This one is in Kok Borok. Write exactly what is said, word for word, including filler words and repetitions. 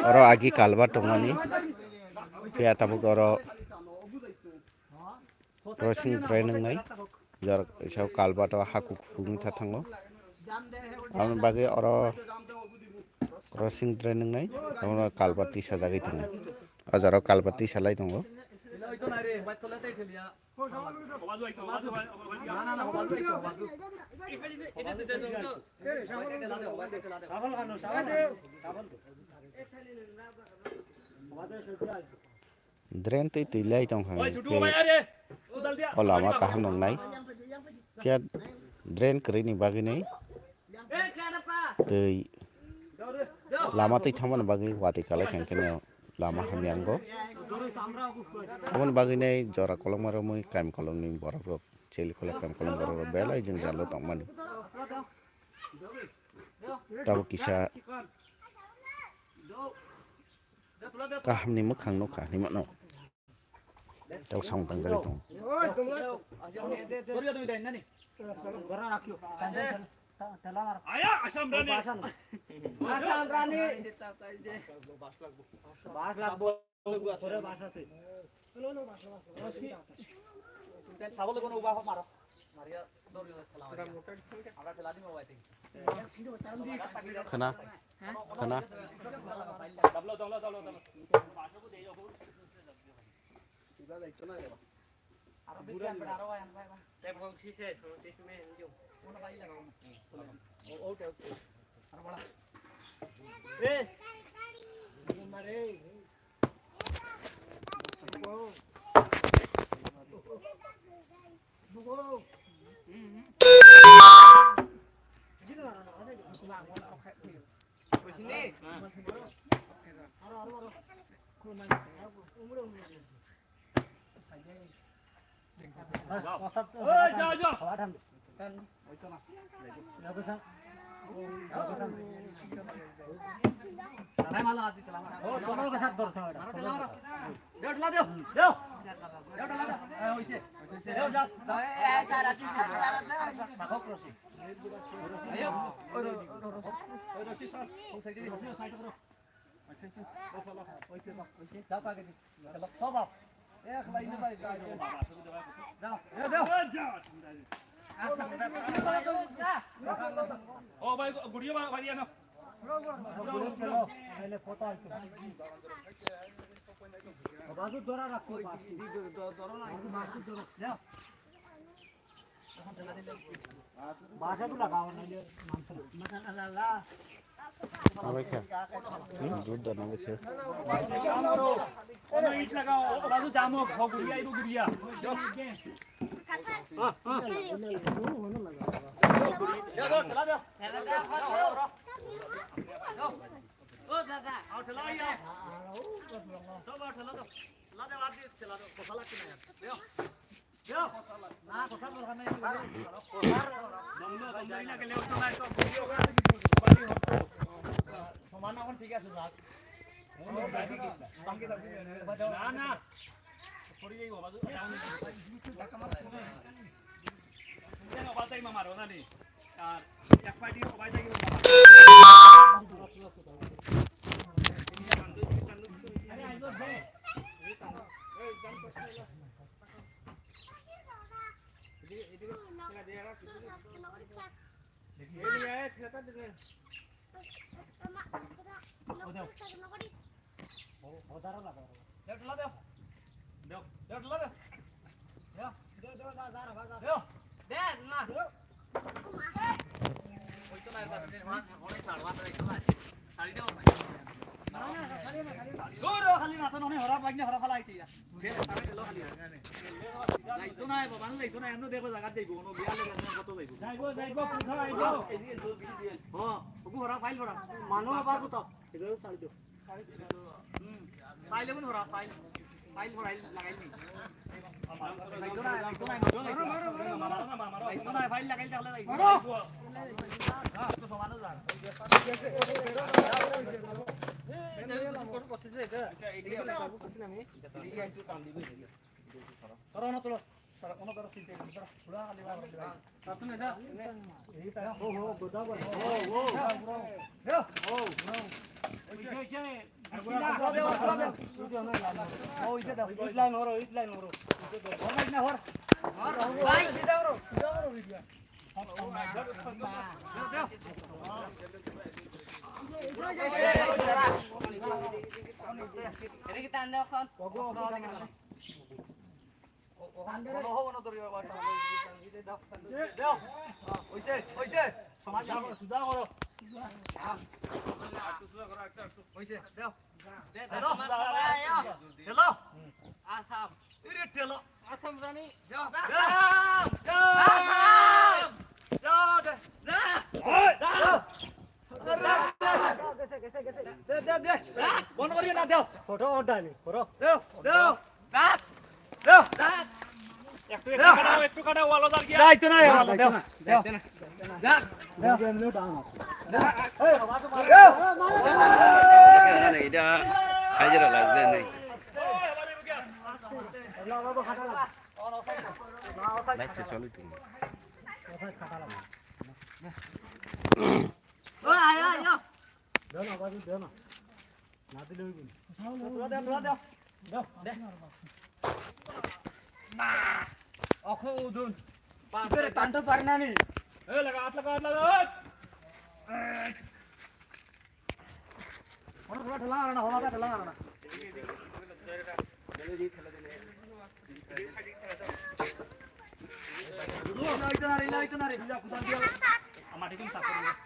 Oro agi kalba tongmani. Phiya tabuk oro crossing drain wngnai. Jor isao kalba to haku khungni tha thango. Aboni bagwi oro crossing drain wngnai. Abono kalba tisa jagwi tongo. O jora o kalba tisa lai tongo. Drain twi twi lai tong kha. O lama kaham nwngnai. Phiya drain kwrwini bagwi nai. Twi lama twi thangmani bagwi watwi kalai kha, hwnkhe no lama hamya wngo. Aboni bagwi nai jora kolokma romwi kami kolokni borok rok, cheli kolok kami kolokni borok rok belai jwngjal o tongmani. Tabuk kisa kahamni mwkhang nukha hinwi mano. Tok samung tangjagwi tongo. Khna. Khna. Abai kha. Hmm? Dud da nabai kha. Ono it laga, o bazu jamo, ho guriya, ibu guriya. Deo, deo. Deo, deo, deo. Deo, deo, deo, ja, ja, ja, ja. Deo. Deo, na. Deo. Oi to na, na, na, na, na, na, na, na, na, na, na, na, na, Goro khali matha noni hora bagni hora phala aiti ya. Be, sabe lo khali. Laito nai, baba, laito nai, ano debo jagat jaibo, ono biya le jagat koto jaibo. Jaibo, jaibo, kotha jaibo. Ho, ugu hora file hora. Mano ba kuto. Ego sari do. Hmm. File gun hora, file. File hora lagai ni. Laito nai, laito nai, laito nai. Laito nai, file lagai, lagai, lagai. Maro. Ah, to somano jar. Toro ono tolo. Sara ono tolo sinte, sara pura hali ba. Tatune da. Ho, ho, goda goda. Ho, ho. Yo. Ho. Oi, oi, oi. Pura de, pura de. Oi, oi, oi. Oi, line horo, oi, line horo. Hor, line hor. Hor, bhai. Sida horo, sida horo, sida. Hello. Hello. Assam. Iri telo. Assam rani. Ja. Assam. Ja. Assam. Ja, de. Ja. Ja. Ja. De, de, de. Bon kori na, de. Photo order ni, photo. De, de. Ja. De. Ja. Ektu, ektu kada, ektu kada, walo dar gya. Jaito na, walo, de. Jaito na. Ida hajira lagde nai. Light se choli tumi. Oke, udun. Ipere tanto parnani. Eh, laga, at laga, at laga, at. Hola, hola, thela arana, hola, thela arana. Ila, ila, ila, ila, ila. Ama tikin sapor.